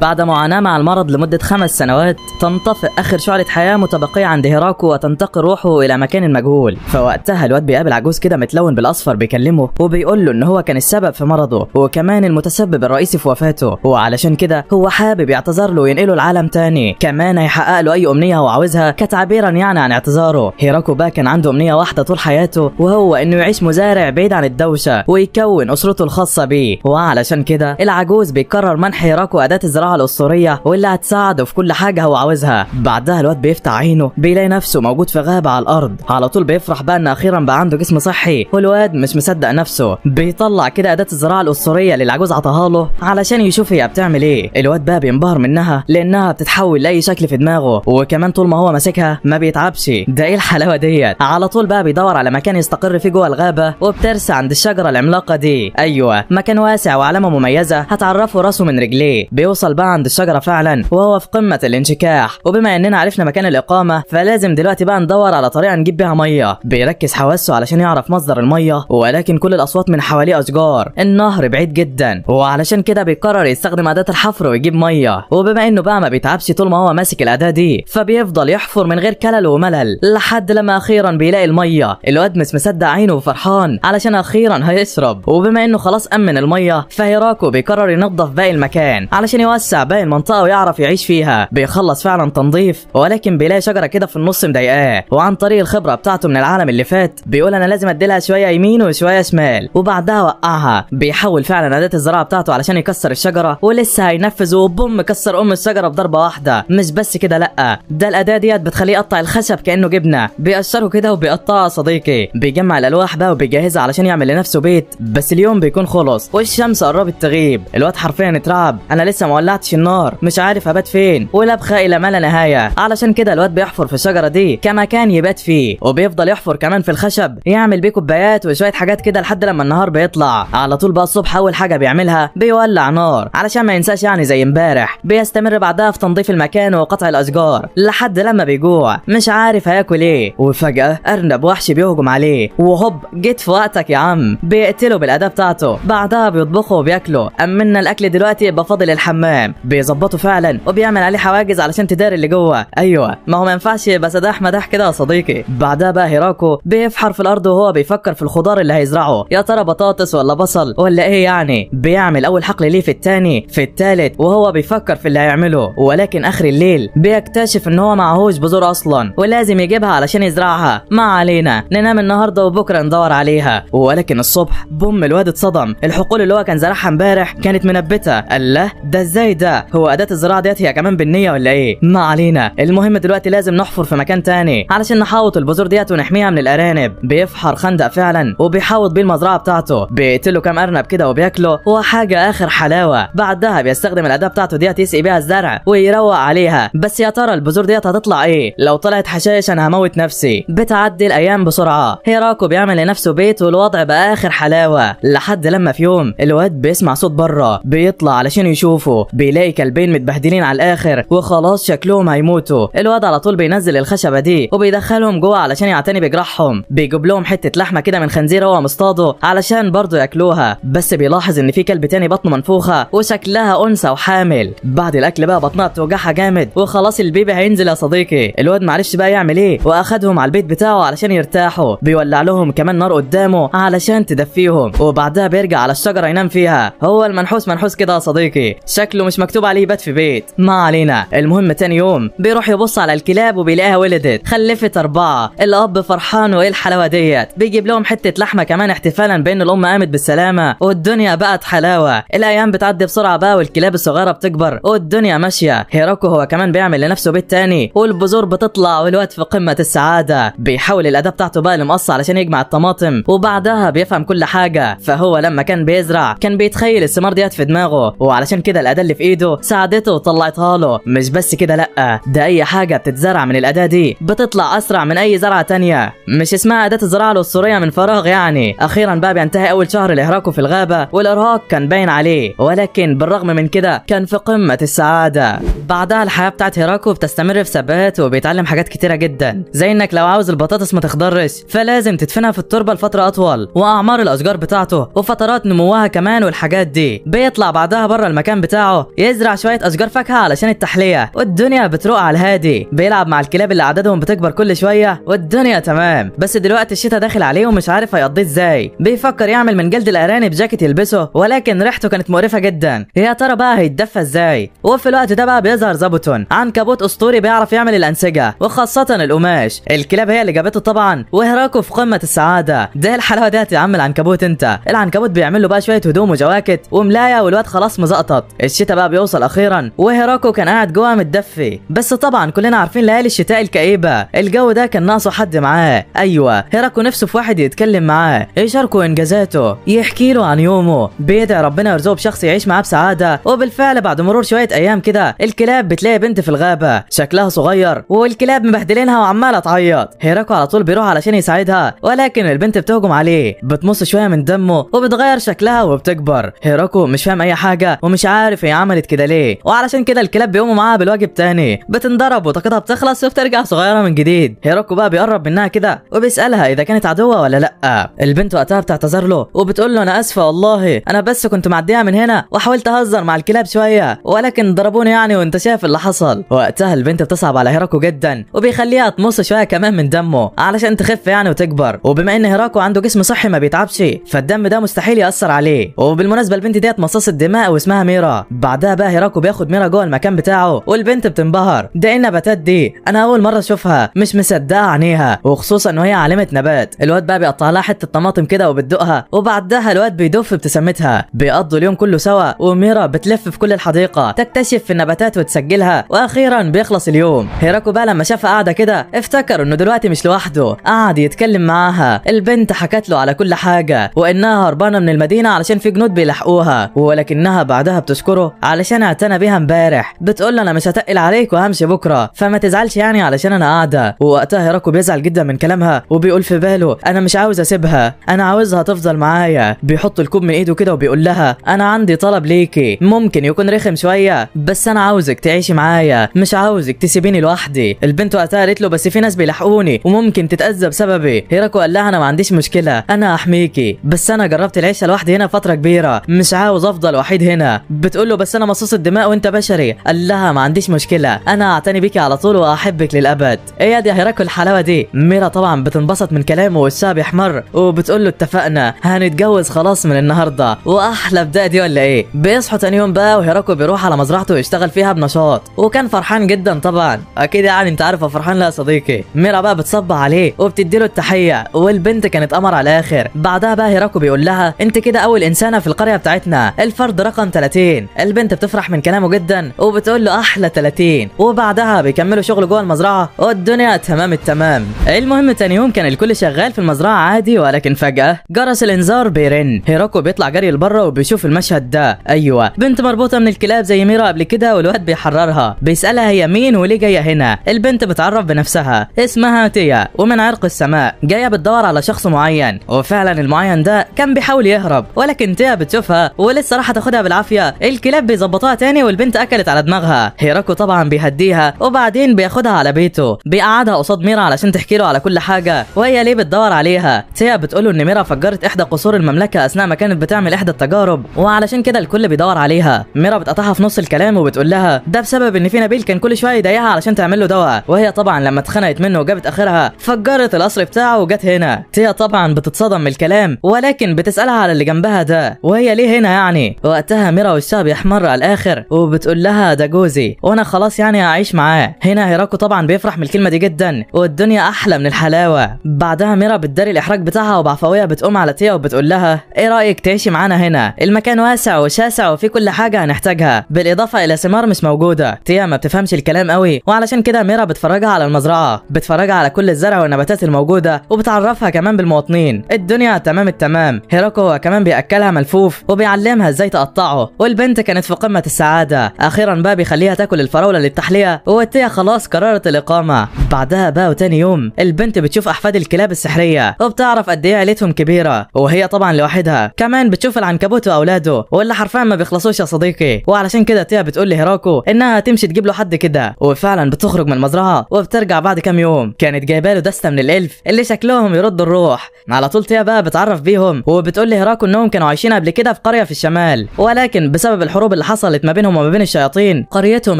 بعد معاناة مع المرض لمدة 5 سنوات تنطفئ آخر شعلة حياة متبقية عند هيراكو وتنتقل روحه إلى مكان مجهول. فوقتها الواد بيقابل عجوز كده متلون بالأصفر بيكلمه وبيقول له إن هو كان السبب في مرضه وكمان المتسبب الرئيسي في وفاته، وعلشان كده هو حابب يعتذر له وينقله العالم تاني، كمان هيحقق له أي أمنية هو عاوزها كتعبيرا يعني عن اعتذاره. هيراكو بقى كان عنده أمنية واحدة طول حياته، وهو إنه يعيش مزارع بعيد عن الدوشة ويكون أسرته الخاصة بيه، وعلشان كده العجوز بيقرر منح هيراكو أداة الزراعة الأسطورية واللي هتساعده في كل حاجة هو عاوزها. بعدها الواد بيفتح عينه بيلاقي نفسه موجود في غابة على الأرض، على طول بيفرح بقى إن أخيرا بقى عنده جسم صحي، والواد مش مصدق نفسه. بيطلع كده أداة الزراعة الأسطورية اللي العجوز عطاها له علشان يشوف هي بتعمل إيه. الواد بقى بينبهر منها لأنها بتتحول لأي شكل في دماغه، وكمان طول ما هو ماسكها ما بيتعبش. ده إيه الحلاوة ديت؟ على طول بقى بيدور على مكان يستقر فيه جوه الغابة، وبترسى عند الشجرة العملاقة دي. أيوه، مكان واسع وعلامة مميزة هتعرفه راسه من رجليه. بيوصل بقى عند الشجرة فعلا وهو في قمة الانشكاح، وبما اننا عرفنا مكان الإقامة فلازم دلوقتي بقى ندور على طريقة نجيب بيها مية. بيركز حواسه علشان يعرف مصدر المية، ولكن كل الأصوات من حواليه أشجار، النهر بعيد جدا، وعلشان كده بيقرر يستخدم أداة الحفر ويجيب مية. وبما انه بقى ما بيتعبش طول ما هو ماسك الأداة دي، فبيفضل يحفر من غير كلل وملل لحد لما أخيرا بيلاقي المية. الواد مش مصدق عينه وفرحان علشان أخيرا هيشرب. وبما انه خلاص أمن المية، فهيراكو بيقرر ينظف باقي المكان علشان يوسع باقي المنطقة ويعرف يعيش فيها. بيخلص فعلا تنظيف، ولكن بيلاقي شجرة كده في النص مضايقاه، وعن طريق الخبرة بتاعته من العالم اللي فات بيقول انا لازم اديلها شوية يمين وشوية شمال، وبعدها وقعها. بيحول فعلا أداة الزراعة بتاعته علشان يكسر الشجرة، ولسه هينفذ وبوم كسر ام الشجرة بضربة واحدة. مش بس كده، لأ، ده الأداة ديت بتخليه يقطع الخشب كأنه جبنة، بيقشره كده وبيقطعها صديقي. بيجمع الألواح بقى وبيجهزها علشان يعمل لنفسه بيت، بس اليوم بيكون خلص والشمس قربت تغيب. الواد حرفيا اترعب، انا لسه ما ولعتش النار، مش عارف ابات فين، ولبخه الى ما لا نهاية. علشان كده الواد بيحفر في الشجرة دي كمكان يبات فيه، وبيفضل يحفر كمان في الخشب يعمل بيه كوبايات وشوية حاجات كده لحد لما النهار بيطلع. على طول بقى الصبح اول حاجة بيعملها بيولع نار علشان ما ينساش يعني زي امبارح. بيستمر بعدها في تنظيف المكان وقطع الاشجار لحد لما بيجوع مش عارف هياكل ايه، وفجاة ارنب وحش بيهجم عليه، وهوب جيت في وقتك يا عم، بيقتله بالاداه بتاعته. بعدها بيطبخه وبياكله. امنا الاكل دلوقتي يبقى فاضل الحمام، بيظبطه فعلا وبيعمل عليه حواجز علشان تداري اللي جوه. ايوه، ما هو ما ينفعش يبقى سداح مداح كده يا صديقي. بعدها بقى هيراكو بيفحر في الارض وهو بيفكر في الخضار اللي هيزرعه، يا ترى بطاطس ولا بصل ولا ايه يعني. بيعمل اول حقل ليه في الثاني في الثالث وهو بيفكر في اللي هيعمله، ولكن اخر الليل بيكتشف ان هو معهوش بذور اصلا ولازم يجيبها علشان يزرعها. ما علينا، ننام النهارده وبكره ندور عليها. ولكن الصبح بوم الواد اتصدم، الحقول اللي هو كان زرعها امبارح كانت منبته. الله، ده ازاي ده؟ هو اداه الزراعة ديت هي كمان بالنية ولا ايه؟ ما علينا، المهم دلوقتي لازم نحفر في مكان تاني علشان نحاوط البذور ديت ونحميها من الارانب. بيفحر خندق فعلا وبيحاوط بيه المزرعة بتاعته، بيقتله كام ارنب كده وبياكله، وحاجه اخر حلاوة. بعدها بيستخدم الاداة بتاعته ديت يسقي بيها الزرع ويروق عليها. بس يا ترى البذور ديت هتطلع ايه؟ لو طلعت حشائش انا هموت نفسي. بتعدي الايام بسرعة، هيراكو بيعمل لنفسه بيت والوضع بقى اخر حلاوة، لحد لما في يوم الواد بيسمع صوت بره، بيطلع علشان يشوفه، بيلاقي كلبين متبهدلين على الاخر وخلاص شكلهم هيموتوا. الواد على طول بينزل الخشبة دي وبيدخلهم جوه علشان يعتني بجراحهم، بيجيب لهم حتة لحمه كده من خنزير هو مصطاده علشان برضه ياكلوها. بس بيلاحظ ان في كلب تاني بطنه منفوخه وشكلها انثى وحامل. بعد الاكل بقى بطنها بتوجعها جامد وخلاص البيبي هينزل يا صديقي. الواد معرفش بقى يعمل ايه، واخدهم على البيت بتاعه علشان يرتاحوا، بيولع لهم كمان نار قدامه علشان تدفيهم، وبعدها بيرجع على الشجرة ينام فيها. هو المنحوس منحوس كده يا صديقي، شكله مش مكتوب عليه يبات في بيت. ما علينا، المهم تاني يوم بيروح يبص على الكلاب وبيلاقيها ولدت، خلفت 4. الاب فرحان وايه الحلاوة ديت، بيجيب لهم حتة لحمه كمان احتفالا بان الام قامت بالسلامة والدنيا بقت حلاوة. الايام بتعدي بسرعة بقى والكلاب الصغيرة بتكبر والدنيا ماشية. هيراكو هو كمان بيعمل لنفسه بيت تاني والبذور بتطلع والواد في قمة السعادة. بيحول الاداة بتاعته بقى لمقص علشان يجمع الطماطم، وبعدها بيفهم كل حاجة. فهو لما كان بيزرع كان بيتخيل الثمار ديت في دماغه، وعلشان كده الاداة اللي في ايده ساعدته وطلعتها له. مش بس كده، لا، ده اي حاجة بتتزرع من الاداة دي بتطلع اسرع من اي زرعه تانية، مش اسمها اداه الزراعة الاسطورية من فراغ يعني. اخيرا بقى بينتهي اول شهر لهيراكو في الغابة، والارهاق كان باين عليه، ولكن بالرغم من كده كان في قمة السعادة. بعدها الحياة بتاعت هيراكو بتستمر في ثبات، وبيتعلم حاجات كتيرة جدا، زي انك لو عاوز البطاطس ما تخضرش فلازم تدفنها في التربة لفترة اطول، واعمار الاشجار بتاعته وفترات نموها كمان والحاجات دي. بيطلع بعدها بره المكان بتاعه بتاعه يزرع شوية اشجار فاكهة علشان التحلية، والدنيا بتروق على الهادي. بيلعب مع الكلاب اللي عددهم بتكبر كل شوية والدنيا تمام. بس دلوقتي الشتاء داخل عليه ومش عارف هيقضيه ازاي. بيفكر يعمل من جلد الارانب جاكيت يلبسه، ولكن ريحته كانت مقرفة جدا. يا ترى بقى هيتدفى ازاي؟ وفي الوقت ده بقى بيظهر زابوتون، عنكبوت اسطوري بيعرف يعمل الانسجة وخاصة القماش. الكلاب هي اللي جابته طبعا، وهيراكو في قمة السعادة. ده الحلاوة ديت يا عم العنكبوت انت. العنكبوت بيعمل له بقى شوية هدوم وجواكت وملايه، والواد خلاص مزقطط. الشتاء بقى بيوصل اخيرا، وهيراكو كان قاعد جوه متدفي. بس طبعا كلنا عارفين ليالي الشتاء الكئيبه، الجو ده كان ناقصه حد معاه. ايوه، هيراكو نفسه في واحد يتكلم معاه، يشاركه انجازاته، يحكي له عن يومه. بيدعي ربنا يرزقه بشخص يعيش معاه بسعادة. وبالفعل بعد مرور شوية ايام كده الكلاب بتلاقي بنت في الغابة شكلها صغير، والكلاب مبهدلينها وعماله تعيط. هيراكو على طول بيروح علشان يساعدها، ولكن البنت بتهجم عليه، بتمص شوية من دمه وبتغير شكلها وبتكبر. هيراكو مش فاهم اي حاجة ومش عارف هي عملت كده ليه، وعلشان كده الكلاب بيقوموا معاها بالواجب تاني، بتنضرب وطاقتها بتخلص وبترجع صغيرة من جديد. هيراكو بقى بيقرب منها كده وبيسالها اذا كانت عدوه ولا لا. البنت وقتها بتعتذر له وبتقول له انا اسفه والله، انا بس كنت معدية من هنا وحاولت اهزر مع الكلاب شوية، ولكن ضربوني يعني وانت شايف اللي حصل. وقتها البنت بتصعب على هيراكو جدا وبيخليها تمص شوية كمان من دمه علشان تخف يعني وتكبر. وبما ان هيراكو عنده جسم صحي ما بيتعبش، فالدم ده مستحيل ياثر عليه. وبالمناسبة البنت ديت مصاصه دماء واسمها ميرا. بعدها بقى هيراكو بياخد ميرا جوه المكان بتاعه، والبنت بتنبهر، ده ايه النباتات دي؟ انا اول مرة اشوفها، مش مصدقه عينيها، وخصوصا ان هي عالمه نبات. الواد بقى بيقطع لها حتة طماطم كده وبتدوقها، وبعدها الواد بيدف ابتسامتها. بيقضوا اليوم كله سوا، وميرا بتلف في كل الحديقة تكتشف في النباتات وتسجلها، واخيرا بيخلص اليوم. هيراكو بقى لما شافها قاعدة كده افتكر انه دلوقتي مش لوحده، قعد يتكلم معاها. البنت حكت له على كل حاجة، وانها هربانه من المدينة علشان في جنود بيلحقوها، ولكنها بعدها بتشكره علشان اعتنى بيها امبارح. بتقول له انا مش هتقل عليك وهمشي بكره، فما تزعلش يعني علشان انا قاعدة. ووقتها هيراكو بيزعل جدا من كلامها وبيقول في باله انا مش عاوز اسيبها، انا عاوزها تفضل معايا. بيحط الكوب من ايده كده وبيقول لها انا عندي طلب ليكي، ممكن يكون رخم شوية، بس انا عاوزك تعيشي معايا، مش عاوزك تسيبيني لوحدي. البنت وقتها قالت له بس في ناس بيلحقوني وممكن تتاذى بسببي. هيراكو قال لها انا ما عنديش مشكلة، انا هحميكي، بس انا جربت العيشة لوحدي هنا فترة كبيرة، مش عاوز افضل وحيد هنا. بتقول له بس انا مصاص الدماء وانت بشري. قال لها ما عنديش مشكلة، انا هعتني بيكي على طول واحبك للابد. ايه يا هيراكو الحلاوة دي؟ ميرا طبعا بتنبسط من كلامه ووشها بيحمر، وبتقول له اتفقنا هنتجوز خلاص من النهارده، واحلى بداية دي ولا ايه؟ بيصحوا تاني يوم بقى وهيراكو بيروح على مزرعته ويشتغل فيها بنشاط، وكان فرحان جدا طبعا، اكيد يعني انت عارفه فرحان لا يا صديقي. ميرا بقى بتصب عليه وبتدي له التحية، والبنت كانت قمر على الاخر. بعدها بقى هيراكو بيقول لها انت كده اول انسانه في القرية بتاعتنا، الفرد رقم 30. البنت بتفرح من كلامه جدا وبتقول له احلى 30. وبعدها بيكملوا شغل جوه المزرعة والدنيا تمام التمام. المهم تاني يوم كان الكل شغال في المزرعة عادي، ولكن فجاة جرس الانذار بيرن. هيراكو بيطلع جري لبره وبيشوف المشهد ده. ايوه، بنت مربوطة من الكلاب زي ميرا قبل كده، والواد بيحررها، بيسالها هي مين وليه جاية هنا. البنت بتعرف بنفسها، اسمها تيا ومن عرق السماء، جاية بتدور على شخص معين، وفعلا المعين ده كان بيحاول يهرب، ولكن تيا بتشوفها ولسه راح تاخدها بالعافية. الكلاب بيظبطوها تاني والبنت اكلت على دماغها. هيراكو طبعا بيهديها وبعدين بياخدها على بيته، بيقعدها قصاد ميرا علشان تحكي له على كل حاجة وهي ليه بتدور عليها. تيا بتقول له ان ميرا فجرت احدى قصور المملكة اثناء ما كانت بتعمل احدى التجارب، وعلشان كده الكل بيدور عليها. ميرا بتقطعها في نص الكلام وبتقول لها ده بسبب ان في نبيل كان كل شوية يضايقها علشان تعمل له دواء، وهي طبعا لما اتخنقت منه وجابت اخرها فجرت القصر بتاعه وجت هنا. تيا طبعا بتتصدم من الكلام، ولكن بتسالها على اللي جنبها ده وهي ليه هنا يعني. وقتها ميرا وشها بيحمر على الاخر وبتقول لها ده جوزي وانا خلاص يعني هعيش معاه. هنا هيراكو طبعا بيفرح من الكلمة دي جدا والدنيا احلى من الحلاوة. بعدها ميرا بتداري الاحراج بتاعها وبعفويه بتقوم على تيا وبتقول لها ايه رايك تعيشي معانا هنا؟ المكان واسع وشاسع وفيه كل حاجة هنحتاجها، بالاضافة الى ثمار مش موجودة. تيا ما بتفهمش الكلام قوي، وعلشان كده ميرا بتفرجها على المزرعة، بتفرجها على كل الزرع والنباتات الموجودة، وبتعرفها كمان بالمواطنين. الدنيا تمام التمام. هيراكو هو كمان بياكلها ملفوف وبيعلمها ازاي تقطعه، والبنت كانت في قمة السعادة. اخيرا بقى بيخليها تاكل الفراوله للتحليه، وتيا خلاص قررت الاقامة. بعدها بقى وتاني يوم البنت بتشوف احفاد الكلاب السحريه وبتعرف قد ايه عيلتهم كبيرة، وهي طبعا لوحدها. كمان بتشوف العنكبوت واولاده واللي حرفيا ما بيخلصوش يا صديقي. وعلشان كده تيا بتقول لهيراكو انها تمشي تجيب له حد كده، وفعلا بتخرج من المزرعة وبترجع بعد كام يوم. كانت جايبه له دسته من الالف اللي شكلهم يرد الروح. على طول تيا بقى بتعرف بيهم وبتقول لهيراكو انهم كانوا عايشين قبل كده في قرية في الشمال، ولكن بسبب الحروب اللي اللي حصلت ما بينهم وما بين الشياطين قريتهم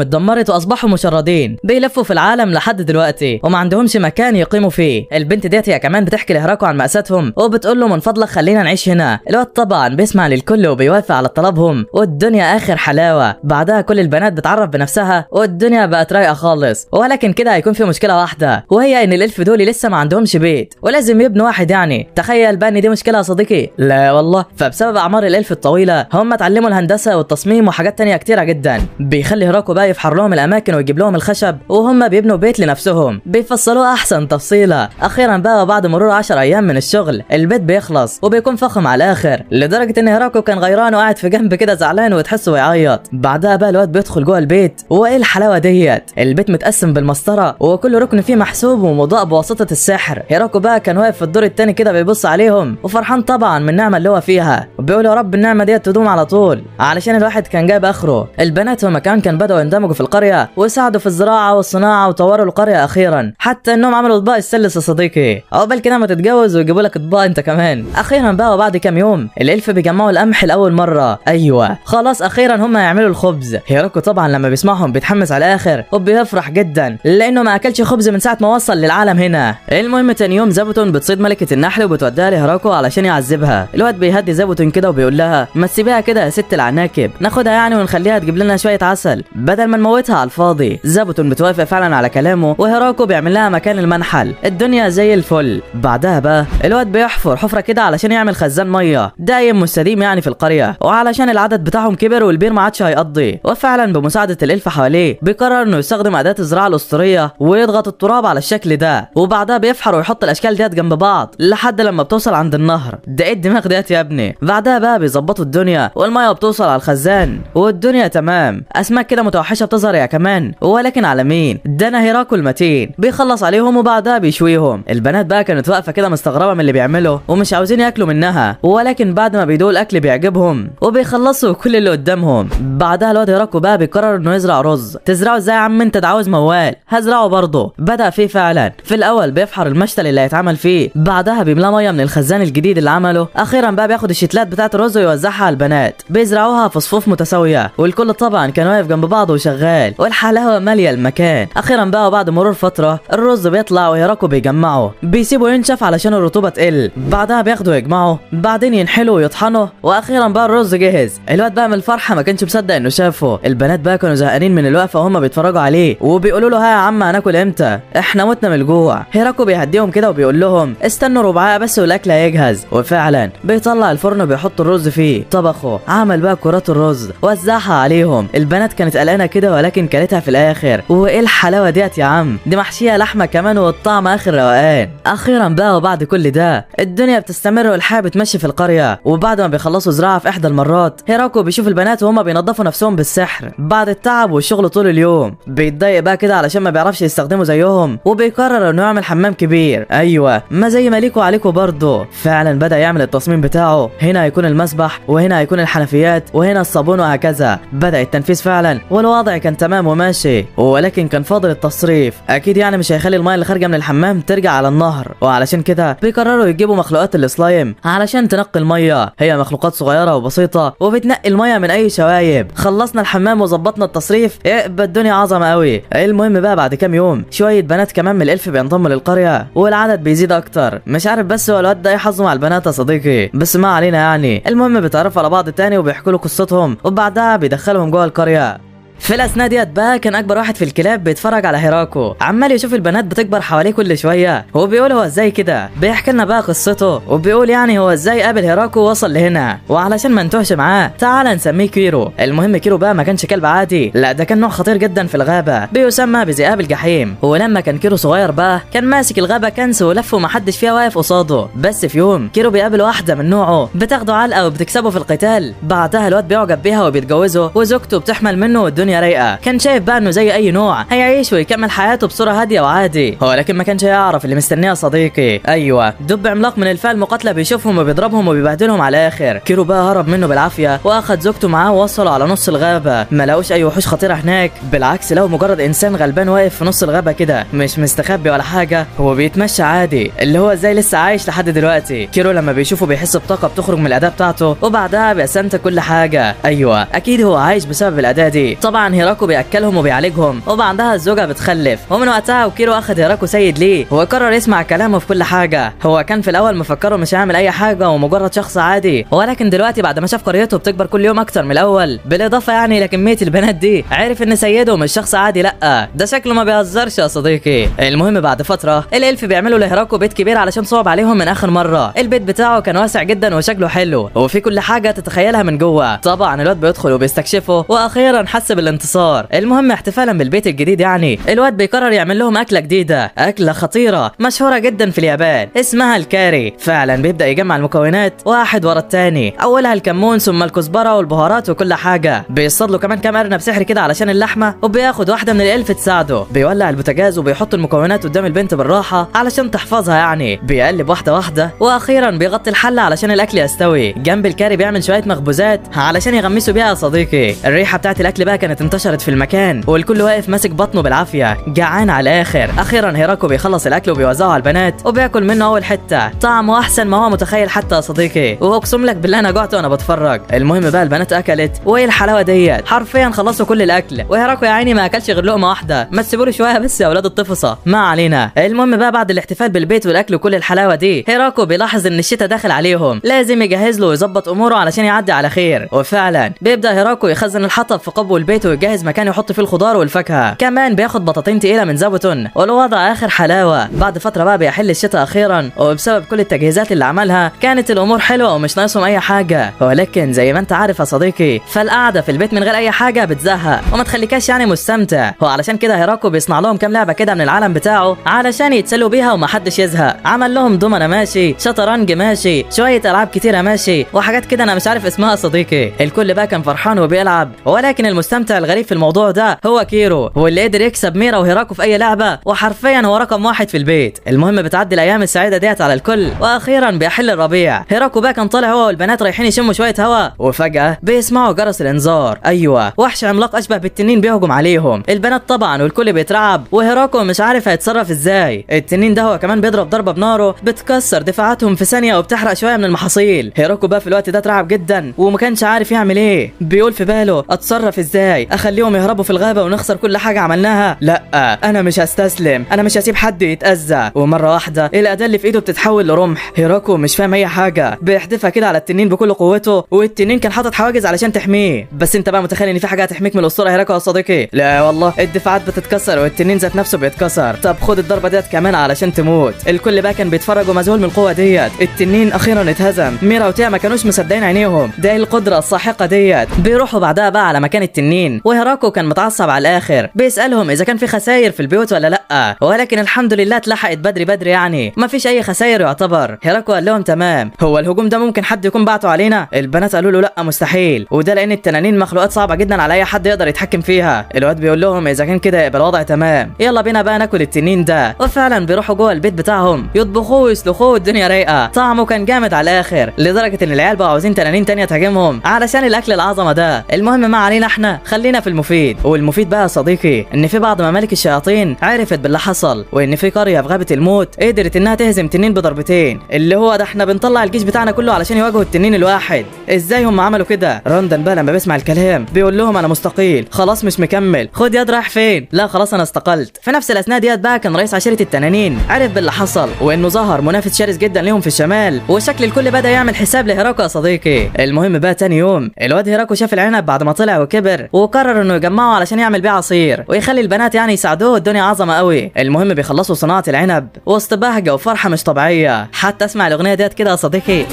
اتدمرت واصبحوا مشردين بيلفوا في العالم لحد دلوقتي وما عندهمش مكان يقيموا فيه. البنت ديت هي كمان بتحكي لهيراكو عن مأساتهم وبتقول له من فضلك خلينا نعيش هنا. الواد طبعا بيسمع للكل وبيوافق على طلبهم والدنيا اخر حلاوة. بعدها كل البنات بتعرف بنفسها والدنيا بقت رايقة خالص، ولكن كده هيكون في مشكلة واحدة وهي ان ال elf دول لسه ما عندهمش بيت ولازم يبنوا واحد. يعني تخيل بقى ان دي مشكلة يا صديقي. لا والله. فبسبب اعمار ال elf الطويلة هم اتعلموا الهندسة والتصميم وحاجات تانية كتيرة جدا. بيخلي هيراكو بقى يفحر لهم الاماكن ويجيب لهم الخشب وهم بيبنوا بيت لنفسهم بيفصلوه احسن تفصيله. اخيرا بقى بعد مرور 10 ايام من الشغل البيت بيخلص وبيكون فخم على الاخر، لدرجة ان هيراكو كان غيران وقاعد في جنب كده زعلان وتحسه بيعيط. بعدها بقى الواد بيدخل جوه البيت وايه الحلاوة ديت، البيت متقسم بالمسطره وكل ركن فيه محسوب ومضاء بواسطة السحر. هيراكو بقى كان واقف في الدور الثاني كده بيبص عليهم وفرحان طبعا من النعمة اللي هو فيها وبيقول يا رب النعمة ديت تدوم على طول علشان الواحد كان جايب اخره. البنات هما كان بداوا يندمجوا في القرية وساعدوا في الزراعة والصناعة وطوروا القرية اخيرا، حتى انهم عملوا اطباق السلس يا صديقي. عقبال كده ما تتجوز ويجيبوا لك اطباق انت كمان. اخيرا بقى وبعد كام يوم ال elf بيجمعوا القمح لاول مرة. ايوه خلاص اخيرا هم هيعملوا الخبز. هيراكو طبعا لما بيسمعهم بيتحمس على الاخر وبيفرح جدا لانه ما اكلش خبز من ساعة ما وصل للعالم هنا. المهم تاني يوم زابوتون بتصيد ملكه النحل وبتوديها لهيراكو علشان يعذبها. الواد بيهدي زابوتون كده وبيقول لها ما تسيبيها كده يا ست العناكب، ناخدها يعني ونخليها تجيب لنا شوية عسل بدل ما نموتها على الفاضي. زابوتون بتوافق فعلا على كلامه وهيراكو بيعمل لها مكان المنحل. الدنيا زي الفل. بعدها بقى الواد بيحفر حفره كده علشان يعمل خزان مية دايم مستديم يعني في القرية، وعلشان العدد بتاعهم كبر والبير ما عادش هيقضي. وفعلا بمساعدة ال elf حواليه بيقرر انه يستخدم اداه الزراعة الاسطورية ويضغط التراب على الشكل ده، وبعدها بيفحر ويحط الاشكال ديت جنب بعض لحد لما بتوصل عند النهر. ده ايه الدماغ ديت يا ابني. بعدها بقى بيظبطوا الدنيا والمية بتوصل على الخزان والدنيا تمام. اسماك كده متوحشه بتظهر يا كمان، ولكن على مين؟ ده انا هيراكو المتين. بيخلص عليهم وبعدها بيشويهم. البنات بقى كانت واقفة كده مستغربه من اللي بيعمله ومش عاوزين ياكلوا منها، ولكن بعد ما بيدوقوا الاكل بيعجبهم وبيخلصوا كل اللي قدامهم. بعدها الواد هيراكو بقى بيقرر انه يزرع رز. تزرعه ازاي يا عم انت؟ ده عاوز موال. هزرعه برضه. بدا فيه فعلا. في الاول بيفحر المشتل اللي هيتعمل فيه، بعدها بيملاه مية من الخزان الجديد اللي عمله. اخيرا بقى بياخد الشتلات بتاعه الرز ويوزعها على البنات، بيزرعوها في صفوف متساوية والكل طبعا كان واقف جنب بعضه وشغال والحلاوه ماليه المكان. اخيرا بقى وبعد مرور فترة الرز بيطلع وهيراكو بيجمعه، بيسيبه ينشف علشان الرطوبة تقل، بعدها بياخده يجمعه، بعدين ينحله ويطحنه، واخيرا بقى الرز جهز. الواد بقى من الفرحة ما كانش مصدق انه شافه. البنات بقى كانوا زهقانين من الوقفة وهم بيتفرجوا عليه وبيقولوا له ها يا عم هناكل امتى؟ احنا متنا من الجوع. هيراكو بيهديهم كده وبيقول لهم استنوا ربعايه بس والاكل هيجهز. وفعلا بيطلع الفرن وبيحط الرز فيه، طبخه، عمل بقى كرات الرز وزعها عليهم. البنات كانت قلقانة كده ولكن كلتها في الاخر. وايه الحلاوة ديت يا عم، دي محشيه لحمه كمان والطعم اخر روقان. اخيرا بقى وبعد كل ده الدنيا بتستمر والحياة بتمشي في القرية. وبعد ما بيخلصوا زراعة في احدى المرات هيراكو بيشوف البنات وهما بينظفوا نفسهم بالسحر بعد التعب والشغل طول اليوم. بيتضايق بقى كده علشان ما بيعرفش يستخدمه زيهم، وبيقرر انه يعمل حمام كبير. ايوه ما زي ما ليكوا عليكوا برضه. فعلا بدا يعمل التصميم بتاعه، هنا هيكون المسبح وهنا هيكون الحنفيات وهنا الصابون وهكذا. بدا التنفيذ فعلا والوضع كان تمام وماشي، ولكن كان فاضل التصريف. اكيد يعني مش هيخلي المية اللي خارجه من الحمام ترجع على النهر، وعلشان كده بيقرروا يجيبوا مخلوقات السلايم علشان تنقي المية. هي مخلوقات صغيرة وبسيطة وبتنقي المية من اي شوايب. خلصنا الحمام وظبطنا التصريف، يبقى الدنيا عظمه قوي. المهم بقى بعد كام يوم شوية بنات كمان من ال elf بينضموا للقريه والعدد بيزيد اكتر. مش عارف بس هو الواد ده ايه حظه مع البنات يا صديقي، بس ما علينا يعني. المهم بيتعرفوا على بعض تاني وبيحكوا له قصتهم وبعدها بيدخلهم جوه القرية. في الاثناء ديت بقى كان اكبر واحد في الكلاب بيتفرج على هيراكو، عمال يشوف البنات بتكبر حواليه كل شوية وبيقول هو ازاي كده. بيحكي لنا بقى قصته وبيقول يعني هو ازاي قابل هيراكو ووصل لهنا، وعلشان ما نتوهش معاه تعالى نسميه كيرو. المهم كيرو بقى ما كانش كلب عادي، لا ده كان نوع خطير جدا في الغابة بيسمى بذئاب الجحيم. ولما كان كيرو صغير بقى كان ماسك الغابة كنس ولف ومحدش فيها واقف قصاده. بس في يوم كيرو بيقابل واحدة من نوعه بتاخده علقه وبتكسبه في القتال. بعدها الواد بيعجب بيها وبيتجوزه وزوجته بتحمل منه والدنيا والدنيا رايقة. كان شايف بقى انه زي اي نوع هيعيش ويكمل حياته بصورة هادية وعادي، ولكن ما كانش يعرف اللي مستنيه يا صديقي. ايوه، دب عملاق من الفئة المقاتلة بيشوفهم وبيضربهم وبيبهدلهم على الاخر. كيرو بقى هرب منه بالعافية واخد زوجته معاه ووصلوا على نص الغابة. ما لقوش اي وحوش خطيرة هناك، بالعكس لو مجرد انسان غلبان واقف في نص الغابة كده، مش مستخبي ولا حاجة، هو بيتمشى عادي، اللي هو ازاي لسه عايش لحد دلوقتي. كيرو لما بيشوفه بيحس بطاقة بتخرج من الاداة بتاعته، وبعدها بيستنتج كل حاجة. ايوه اكيد هو عايش بسبب الاداة دي. طبعا هيراكو بياكلهم وبيعالجهم، وبعدها الزوجة بتخلف، ومن وقتها وكيرو اخد هيراكو سيد ليه، وقرر يسمع كلامه في كل حاجة. هو كان في الاول مفكرة مش هيعمل اي حاجة ومجرد شخص عادي، ولكن دلوقتي بعد ما شاف قريته بتكبر كل يوم اكتر من الاول، بالاضافة يعني لكميه البنات دي، عرف ان سيده مش شخص عادي، لا ده شكله ما بيهزرش يا صديقي. المهم بعد فترة ال elf بيعملوا لهيراكو بيت كبير علشان صعب عليهم من اخر مرة. البيت بتاعه كان واسع جدا وشكله حلو وفي كل حاجة تتخيلها من جوه. طبعا الواد بيدخل وبيستكشفه، واخيرا حس بالانتصار. المهم احتفالا بالبيت الجديد يعني الواد بيقرر يعمل لهم اكله جديدة، اكله خطيرة مشهورة جدا في اليابان اسمها الكاري. فعلا بيبدا يجمع المكونات واحد ورا الثاني، اولها الكمون ثم الكزبره والبهارات وكل حاجة. بيصطاد له كمان كام ارنب سحري كده علشان اللحمة، وبياخد واحدة من ال elf تساعده. بيولع البوتاجاز وبيحط المكونات قدام البنت بالراحة علشان تحفظها يعني، بيقلب واحدة واحدة، واخيرا بيغطي الحلة علشان الاكل يستوي. جنب الكاري بيعمل شوية مخبوزات علشان يغمسوا بيها يا صديقي. الريحة بتاعت الاكل بقى كانت انتشرت في المكان، والكل واقف ماسك بطنه بالعافية، جعان على الاخر. اخيرا هيراكو بيخلص الاكل وبيوزعه على البنات، وبياكل منه اول حتة، طعمه احسن ما هو متخيل حتى يا صديقي، واقسم لك بالله انا جعت وانا بتفرج. المهم بقى البنات اكلت، وايه الحلاوة ديت، حرفيا خلصوا كل الاكل، وهيراكو يا عيني ما اكلش غير لقمة واحدة، ما تسيبوا له شوية بس يا اولاد الطفصه. ما علينا. المهم بقى بعد الاحتفال بالبيت والاكل وكل الحلاوة دي، هيراكو بيلاحظ ان الشتاء داخل عليهم، لازم يجهز له ويظبط اموره علشان يعدي على خير. وفعلا بيبدا هيراكو يخزن الحطب في قبو البيت ويجهز مكان يحط فيه الخضار والفاكهه، كمان بياخد بطاطين تقيلة من زابوتون، والوضع اخر حلاوة. بعد فترة بقى بيحل الشتاء اخيرا، وبسبب كل التجهيزات اللي عملها كانت الامور حلوة ومش ناقصهم اي حاجة. ولكن زي ما انت عارف يا صديقي، فالقعده في البيت من غير اي حاجة بتزهق وما تخليكاش يعني مستمتع. وعلشان كده هيراكو بيصنع لهم كام لعبه كده من العالم بتاعه علشان يتسلوا بيها ومحدش يزهق. عمل لهم دومنه ماشي، شطرنج ماشي، شوية العاب كتيرة ماشي، وحاجات كده انا مش عارف اسمها صديقي. الكل بقى كان فرحان وبيلعب، ولكن المستمتع الغريب في الموضوع ده هو كيرو، هو اللي قدر يكسب ميرا وهيراكو في اي لعبه، وحرفيا هو رقم واحد في البيت. المهم بتعدي الايام السعيدة ديت على الكل، واخيرا بيحل الربيع. هيراكو بقى كان طالع هو والبنات رايحين يشموا شوية هوا، وفجاة بيسمعوا جرس الانذار. ايوه، وحش عملاق اشبه بالتنين بيهجم عليهم. البنات طبعا والكل بيترعب، وهيراكو مش عارف هيتصرف ازاي. التنين ده هو كمان بيضرب ضربه بناره بتكسر دفاعاتهم في ثانية وبتحرق شوية من المحاصيل. هيراكو بقى في الوقت ده اترعب جدا وما كانش عارف يعمل ايه. بيقول في باله اتصرف ازاي، اخليهم يهربوا في الغابة ونخسر كل حاجة عملناها؟ لا، انا مش هستسلم، انا مش هسيب حد يتاذى. ومرة واحدة الاداة اللي في ايده بتتحول لرمح. هيراكو مش فاهم اي حاجة، بيحدفها كده على التنين بكل قوته، والتنين كان حاطط حواجز علشان تحميه. بس انت بقى متخيل ان في حاجة هتحميك من الاسطورة هيراكو يا صديقي؟ لا والله، الدفاعات بتتكسر والتنين ذات نفسه بيتكسر. طب خد الضربة ديت كمان علشان تموت. الكل بقى كان بيتفرج ومذهول من القوة ديت. التنين اخيرا اتهزم. ميرا وتيا ما كانوش مصدقين عينيهم، ده ايه القدرة الساحقة ديت. بيروحوا بعدها بقى على مكان التنين، وهيراكو كان متعصب على الاخر، بيسالهم اذا كان في خسائر في البيوت ولا لا، ولكن الحمد لله اتلحقت بدري بدري يعني ما فيش اي خسائر يعتبر. هيراكو قال لهم تمام، هو الهجوم ده ممكن حد يكون بعته علينا؟ البنات قالوا له لا مستحيل، وده لان التنانين مخلوقات صعبة جدا على اي حد يقدر يتحكم فيها. الواد بيقول لهم اذا كان كده يبقى الوضع تمام، يلا بينا بقى ناكل التنين ده. وفعلا بيروحوا جوه البيت بتاعهم يطبخوه ويسلخوه والدنيا رايقة، طعمه كان جامد على الاخر، لدرجة ان العيال بقوا عاوزين تنانين تانية تهاجمهم علشان الاكل العظمة ده. المهم ما علينا، احنا خلينا في المفيد. والمفيد بقى يا صديقي ان في بعض ممالك الشياطين عرفت باللي حصل، وان في قرية في غابه الموت قدرت انها تهزم تنين بضربتين، اللي هو ده احنا بنطلع الجيش بتاعنا كله علشان يواجهوا التنين الواحد. ازاي هم عملوا كده؟ راندن بقى لما بيسمع الكلام بيقول لهم انا مستقيل، خلاص مش مكمل، خد يد رايح فين؟ لا خلاص انا استقلت. في نفس الاثناء ديت بقى كان رئيس عشيره التنانين عرف باللي حصل، وانه ظهر منافس شرس جدا ليهم في الشمال، وشكل الكل بدا يعمل حساب لهيراكو يا صديقي. المهم بقى تاني يوم الواد هيراكو شاف العنب بعد ما طلع وكبر، وقرر انه يجمعه علشان يعمل بيه عصير ويخلي البنات يعني يساعدوه، الدنيا عظمه قوي. المهم بيخلصوا صناعة العنب وسط بهجة وفرحه مش طبيعية. حتى اسمع الاغنية ديت كده يا صديقي،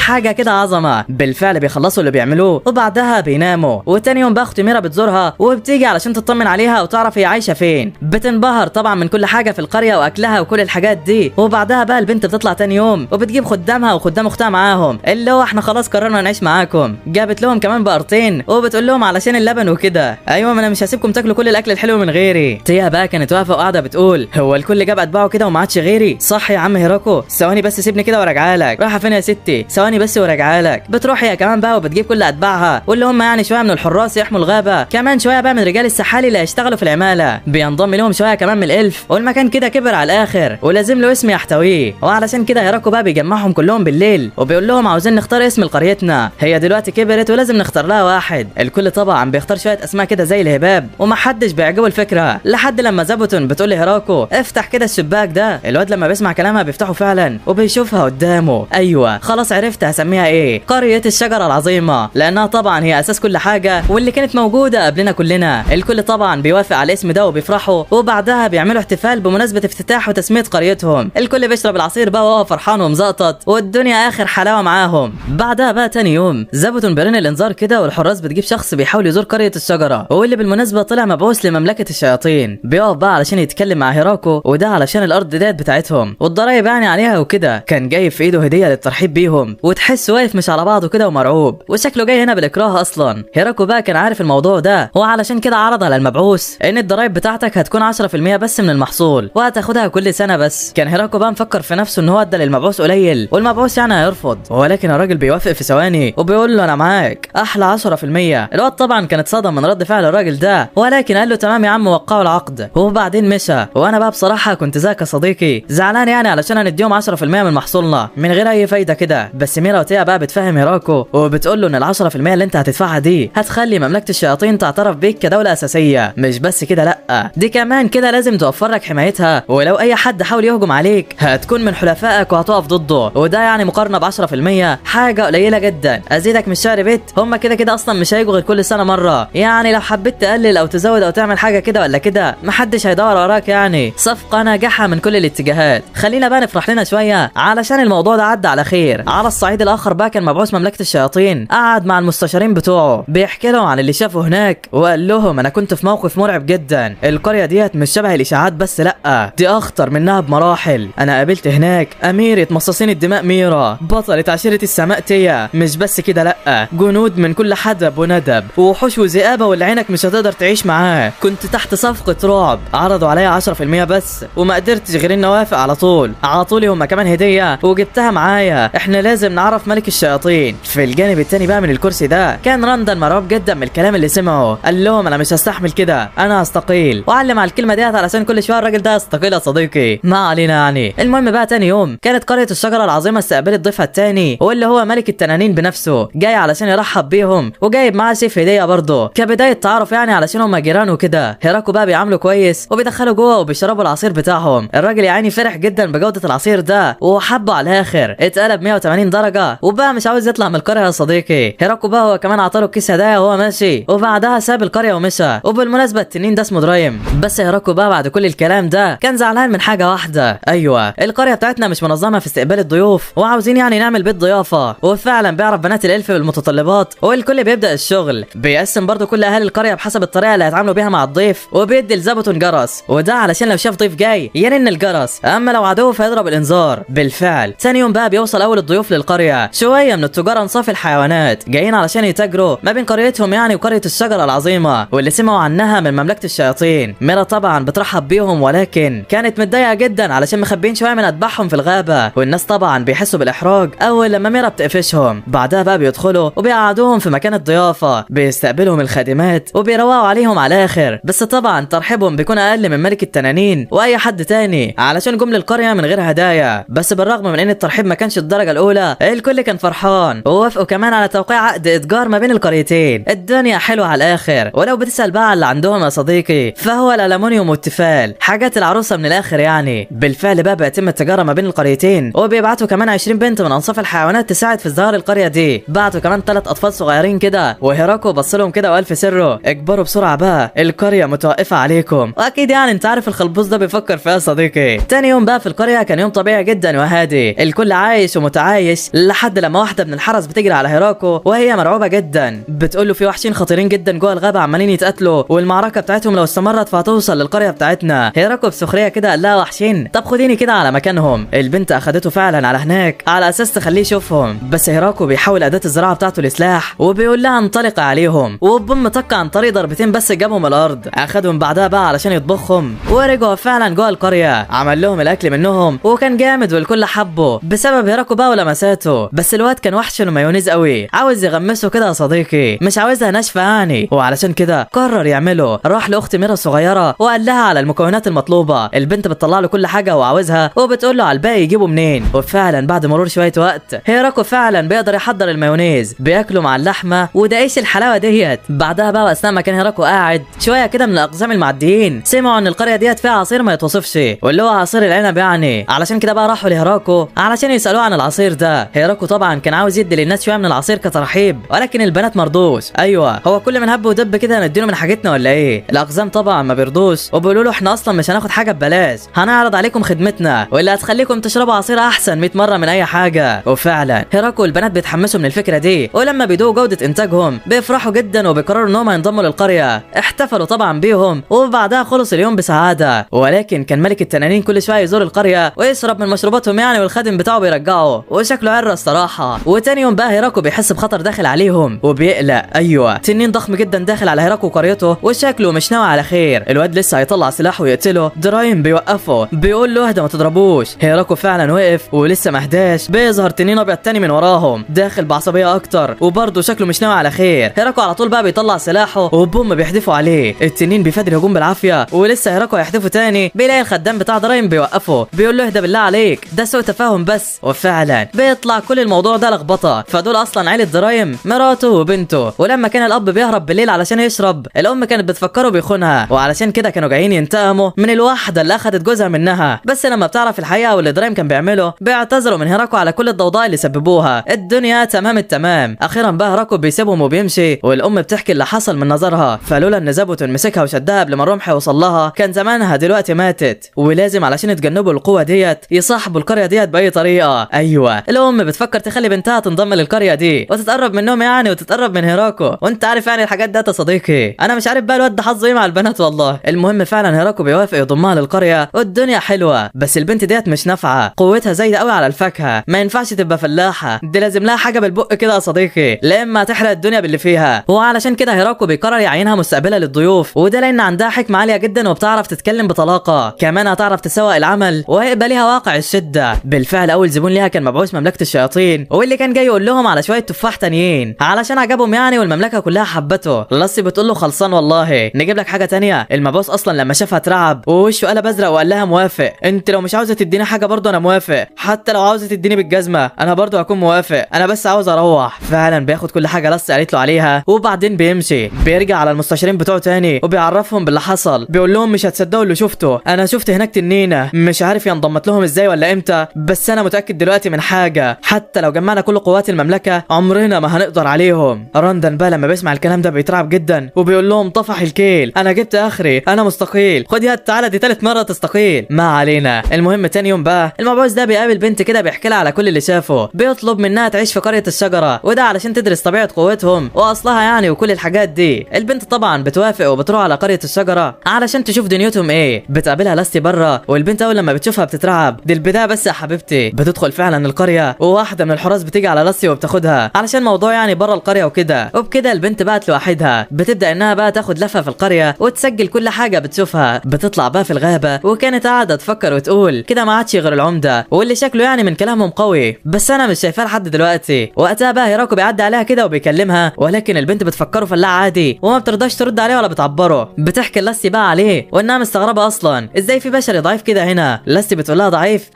حاجة كده عظمه. بالفعل بيخلصوا اللي بيعملوه وبعدها بيناموا. وتاني يوم بقى اخت ميرا بتزورها وبتيجي علشان تطمن عليها وتعرف هي عايشه فين. بتنبهر طبعا من كل حاجة في القرية واكلها وكل الحاجات دي. وبعدها بقى البنت بتطلع تاني يوم وبتجيب خدامها وخدام اختها معاهم، اللي هو احنا خلاص قررنا نعيش معاكم. جابت لهم كمان بقرتين وبتقول لهم علشان اللبن وكده، ايوه ما انا مش هسيبكم تاكلوا كل الاكل الحلو من غيري. تيا بقى كانت واقفة وقاعدة بتقول هو الكل جاب اتباعه كده وما عادش غيري؟ صح يا عم هيراكو، ثواني بس سيبني كده وراجعه لك. رايحة فين يا ستي؟ ثواني بس وراجعه لك. بتروح هي كمان بقى وبتجيب كل اتباعها واللي هم يعني شوية من الحراس يحموا الغابة، كمان شوية بقى من رجال السحالي اللي هيشتغلوا في العمالة، بينضم لهم شوية كمان من ال elf، والمكان كده كبر على الاخر ولازم له اسم يحتويه. وعلشان كده هيراكو بقى بيجمعهم كلهم بالليل وبيقول لهم عاوزين نختار اسم لقريتنا، هي دلوقتي كبرت ولازم نختار لها واحد. الكل طبعا بيختار شوية اسماء كده زي الهباب ومحدش بيعجبه الفكرة، لحد لما زابوتون بتقول لهيراكو افتح كده الشباك ده. الواد لما بيسمع كلامها بيفتحه فعلا وبيشوفها قدامه. ايوه خلاص عرفت هسميها ايه، قرية الشجرة العظيمة، لانها طبعا هي اساس كل حاجة واللي كانت موجودة قبلنا كلنا. الكل طبعا بيوافق على الاسم ده وبيفرحوا، وبعدها بيعملوا احتفال بمناسبة افتتاح وتسميه قريتهم. الكل بيشرب العصير بقى وهو فرحان ومزقطط والدنيا اخر حلاوة معاهم. بعدها بقى تاني يوم زابوتون بيرن الانذار كده والحراس بتجيب شخص بيحاول يزور قرية الشجرة، واللي بالمناسبة طلع مبعوث لمملكه الشياطين. بيقف بقى علشان يتكلم مع هيراكو، وده علشان الارض ديت بتاعتهم والضرايب يعني عليها وكده. كان جايب في ايده هديه للترحيب بيهم، وتحس واقف مش على بعضه كده ومرعوب وشكله جاي هنا بالاكراه اصلا. هيراكو بقى كان عارف الموضوع ده، وعلشان كده عرض على المبعوث ان الضرايب بتاعتك هتكون 10% بس من المحصول وهتاخدها كل سنة بس. كان هيراكو بقى مفكر في نفسه ان هو ادى للمبعوث قليل والمبعوث يعني هيرفض، ولكن الراجل بيوافق في ثواني وبيقول له انا معاك احلى 10%. الواد طبعا كان اتصدم من رد فعل الراجل ده، ولكن قال له تمام يا عم وقعوا العقد وبعدين مشى. وانا بقى بصراحة كنت زيك يا صديقي زعلان يعني علشان هنديهم 10% من محصولنا من غير اي فايده كده. بس ميرا وتيا بقى بتفهم هيراكو وبتقول له ان ال 10% اللي انت هتدفعها دي هتخلي مملكة الشياطين تعترف بيك كدولة اساسية، مش بس كده لا دي كمان كده لازم توفر لك حمايتها، ولو اي حد حاول يهجم عليك هتكون من حلفائك وهتقف ضده، وده يعني مقارنة ب 10% حاجة قليله جدا. ازيدك من الشعر بيت، هم كده كده اصلا مش هيجوا غير كل سنة مرة، يعني لو حبيت تقلل او تزود او تعمل حاجة كده ولا كده محدش هيدور وراك، يعني صفقة ناجحة من كل الاتجاهات. خلينا بقى نفرح لنا شوية علشان الموضوع ده عدى على خير. على الصعيد الاخر بقى كان مبعوث مملكة الشياطين قعد مع المستشارين بتوعه بيحكي لهم عن اللي شافه هناك، وقال لهم انا كنت في موقف مرعب جدا، القرية ديت مش شبه الاشاعات بس لا دي اخطر منها بمراحل. انا قابلت هناك اميره مصاصين الدماء ميرا، بطلة عشيره السماء تيا، مش بس كده لا جنود من كل حدب وندب ووحوش وذئابه واللي عينك مش هتقدر تعيش معاه. كنت تحت صفقة رعب، عرضوا عليا 10% بس وما قدرتش غير اني اوافق على طول. عطولي هما كمان هديه وجبتها معايا، احنا لازم نعرف ملك الشياطين. في الجانب التاني بقى من الكرسي ده كان راندن مرعوب جدا من الكلام اللي سمعه، قال لهم انا مش هستحمل كده انا هستقيل، وعلم على الكلمة ديت علشان كل شوية الراجل ده يستقيل يا صديقي. ما علينا يعني. المهم بقى تاني يوم كانت قرية الشجرة العظيمة استقبلت ضيفها التاني واللي هو ملك التنانين بنفسه، جاي علشان يرحب بيهم وجايب معاه سيف هديه برضه كبداية تعارف يعني علشان هما جيران وكده. هيراكو بقى بيعامله كويس وبيدخله جوه وبيشربوا العصير بتاعهم. الراجل يا عيني فرح جدا بجوده العصير ده وحبه على الاخر، اتقلب 180 درجه وبقى مش عاوز يطلع من القرية يا صديقي. هيراكو بقى هو كمان عطاله كيس هدايا وهو ماشي، وبعدها ساب القرية ومشى. وبالمناسبة التنين ده اسمه درايم. بس هيراكو بقى بعد كل الكلام ده كان زعلان من حاجة واحدة، ايوه القرية بتاعتنا مش منظمة في استقبال الضيوف وعاوزين يعني نعمل بيت ضيافة. وفعلا بيعرف بنات ال elf بالمتطلبات والكل بيبدا الشغل. بيقسم برضه كل اهالي القرية بحسب الطريقة اللي هيتعاملوا بيها مع الضيف، وبيدي لزابوتون جرس، وده علشان لو شاف ضيف جاي يرن الجرس، اما لو عدو فيضرب الانذار. بالفعل ثاني يوم بقى بيوصل اول الضيوف للقريه شوية من التجار انصاف الحيوانات جايين علشان يتاجروا ما بين قريتهم يعني وقرية الشجرة العظيمة واللي سمعوا عنها من مملكة الشياطين. ميرا طبعا بترحب بيهم، ولكن كانت متضايقة جدا علشان مخبيين شوية من اتباعهم في الغابة، والناس طبعا بيحسوا بالاحراج اول لما ميرا بتقفشهم. بعدها بقى بيدخلوا وبيقعدوهم في مكان الضيافة، بيستقبلهم الخادمات وبيروقوا عليهم على الاخر، بس طبعا ترحيبهم بيكون اقل من ملك التنانين واي حد تاني علشان جم للقريه من غير هدايا. بس بالرغم من ان الترحيب ما كانش الدرجة الاولى الكل كان فرحان، ووافقوا كمان على توقيع عقد اتجار ما بين القريتين. الدنيا حلوة على الاخر. ولو بتسال بقى على اللي عندهم يا صديقي فهو الالومنيوم والتفال، حاجات العروسة من الاخر يعني. بالفعل بقى بيتم التجارة ما بين القريتين، وبيبعتوا كمان 20 بنت من انصاف الحيوانات تساعد في ازدهار القرية دي. بعتوا كمان 3 اطفال صغيرين كده، وهيراكو بص لهم كده وقال في سره اكبروا بسرعة بقى القرية متوقفه عليكم، واكيد يعني انت عارف الخلبوز ده بيفكر فيها يا صديقي. تاني يوم بقى في القرية كان يوم طبيعي جدا وهادي، الكل عايش ومتعايش لحد لما واحدة من الحرس بتجري على هيراكو وهي مرعوبه جدا، بتقول له في وحشين خطيرين جدا جوه الغابة عمالين يتقاتلوا، والمعركة بتاعتهم لو استمرت فهتوصل للقريه بتاعتنا. هيراكو بسخريه كده قال لها وحشين؟ طب خديني كده على مكانهم. البنت اخدته فعلا على هناك على اساس تخليه يشوفهم، بس هيراكو بيحول اداه الزراعة بتاعته لسلاح وبيقول لها انطلق عليهم، وبوم طق عن طريق ضربتين بس جابهم الارض. اخدهم بعدها بقى علشان يطبخهم، ورجعوا فعلا جوه القرية، عمل لهم الاكل منهم وكان جامد والكل حبه بسبب هيراكو بقى ولمساته. بس الواد كان وحش المايونيز قوي، عاوز يغمسه كده يا صديقي، مش عاوزها ناشفة يعني، وعلشان كده قرر يعمله. راح لاخت ميرا الصغيرة وقال لها على المكونات المطلوبة. البنت بتطلع له كل حاجة هو عاوزها وبتقول له على الباقي يجيبه منين. وفعلا بعد مرور شوية وقت هيراكو فعلا بيقدر يحضر المايونيز، بياكله مع اللحمة، وده ايش الحلاوة ديت. بعدها بقى واثناء ما كان هيراكو قاعد شوية كده من الاقزام المعديين سمعوا ان القرية ديت فيها عصير ما يتوصفش، واللي هو عصير العنب يعني. علشان كده بقى راحوا لهيراكو علشان يسالوه عن العصير ده. هيراكو طبعا كان عاوز يدي للناس شوية من العصير كترحيب، ولكن البنات مرضوش. ايوه هو كل من هب ودب كده هنديله من حاجتنا ولا ايه؟ الاقزام طبعا ما بيرضوش وبيقولوا له احنا اصلا مش هناخد حاجة ببلاش، هنعرض عليكم خدمتنا واللي هتخليكم تشربوا عصير احسن 100 مرة من اي حاجة. وفعلا هيراكو والبنات بيتحمسوا من الفكرة دي، ولما بيدوقوا جوده انتاجهم بيفرحوا جدا وبيقرروا انهم هينضموا للقريه. احتفلوا طبعا بيهم وبعدها خلص اليوم بسعادة. ولكن كان ملك التنانين كل شوية يزور القرية ويشرب من مشروباتهم يعني، والخادم بتاعه بيرجعه وشكله عره الصراحة. وتاني يوم بقى هيراكو بيحس بخطر داخل عليهم وبيقلق. ايوه تنين ضخم جدا داخل على هيراكو وقريته وشكله مش ناوي على خير. الواد لسه هيطلع سلاحه ويقتله، درايم بيوقفه بيقول له اهدى ما تضربوش. هيراكو فعلا وقف ولسه ما هداش، بيظهر تنين ابيض تاني من وراهم داخل بعصبيه اكتر وبرضه شكله مش ناوي على خير. هيراكو على طول بقى بيطلع سلاحه وبوم بيحدفوا عليه. التنين بيفادي الهجوم بالعافية ولسه هيراكو هيحدفه تاني، بيلاقي الخدام بتاع درايم بيوقفه بيقول له اهدى بالله عليك ده سوء تفاهم بس. وفعلا بيطلع كل الموضوع ده لخبطة، فدول اصلا عيله درايم مراته وبنته. ولما كان الاب بيهرب بالليل علشان يشرب الام كانت بتفكره بيخونها، وعلشان كده كانوا جايين ينتقموا من الواحدة اللي اخذت جوزها منها. بس لما بتعرف الحقيقة واللي درايم كان بيعمله بيعتذروا من هيراكو على كل الضوضاء اللي سببوها. الدنيا تمام التمام. اخيرا بقى هيراكو بيسيبهم وبيمشي، والام بتحكي اللي حصل من نظرها، فلولا ان زابوتون مسكها وشدها قبل ما الرمح يوصل لها كان زمانها دلوقتي ماتت. ولازم علشان يتجنبوا القوة ديت يصاحبوا القرية ديت باي طريقه. ايوه الام بتفكر تخلي بنتها تنضم للقريه دي وتتقرب منهم يعني وتتقرب من هيراكو، وانت عارف يعني الحاجات ده يا صديقي. انا مش عارف بقى الواد ده حظه ايه مع البنات والله. المهم فعلا هيراكو بيوافق يضمها للقريه والدنيا حلوة، بس البنت ديت مش نافعة، قوتها زايدة قوي على الفاكهة، ما ينفعش تبقى فلاحة، دي لازم لها حاجة بالبق كده يا صديقي، لا اما هتحرق الدنيا باللي فيها. وعلشان كده هيراكو بيقرر يعينها مستقبله للضيوف، وده لان عندها حكمه عالية جدا وبتعرف تتكلم بطلاقه، كمان هتعرف تسوق العمل وهيبقى ليها واقع الشدة. بالفعل اول زبون ليها كان مبعوث مملكة الشياطين، واللي كان جاي يقول لهم على شوية تفاح تانيين علشان عجبهم يعني والمملكة كلها حبته. لاسي بتقول له خلصان والله نجيب لك حاجة تانية. المبعوث اصلا لما شافها اترعب ووشه قلب ازرق وقال لها موافق، انت لو مش عاوزه تديني حاجة برضه انا موافق، حتى لو عاوزه تديني بالجزمه انا برضه هكون موافق، انا بس عاوز اروح. فعلا بياخد كل حاجة لاسي قالت له عليها وبعدين بيمشي. بيرجع على المستشارين بتوعه تاني وبيعرفهم باللي حصل، بيقول لهم مش هتصدقوا اللي شفته، انا شفت هناك تنينه مش عارف انضمت لهم ازاي ولا امتى، بس انا متاكد دلوقتي من حاجة، حتى لو جمعنا كل قوات المملكة عمرنا ما هنقدر عليهم. راندن بقى لما بيسمع الكلام ده بيترعب جدا وبيقول لهم طفح الكيل، انا جبت اخري، انا مستقيل، خد يا تعالى دي تالت مرة تستقيل. ما علينا. المهم تاني يوم بقى المبعوث ده بيقابل بنت كده بيحكي لها على كل اللي شافه، بيطلب منها تعيش في قرية الشجرة، وده علشان تدرس طبيعة قوتهم واصلها يعني وكل الحاجات دي. البنت طبعا بتوافق وبتروح على قرية الشجرة علشان تشوف دنيتهم ايه. بتقابلها لاستي بره، والبنت اول لما بتشوفها بتترعب، دي البداية بس يا حبيبتي. بتدخل فعلا القرية وواحدة من الحراس بتيجي على لاستي وبتاخدها علشان موضوع يعني بره القرية وكده. وبكده البنت بقت لوحدها، بتبدا انها بقى تاخد لفه في القرية وتسجل كل حاجة بتشوفها. بتطلع بقى في الغابة وكانت قاعدة تفكر وتقول كده ما عادش غير العمدة واللي شكله يعني من كلامهم قوي، بس انا مش شايفاه لحد دلوقتي. وقتها بقى هيراكو بيعدي عليها كده وبيكلمها، ولكن البنت بتفكره فلاح عادي وما بترضاش ترد عليه ولا بتعبره. بتحكي لاستي بقى عليه وانها مستغربه اصلا ازاي في بشري ضعيف كده هنا. لاستي بتقول لها ضعيف؟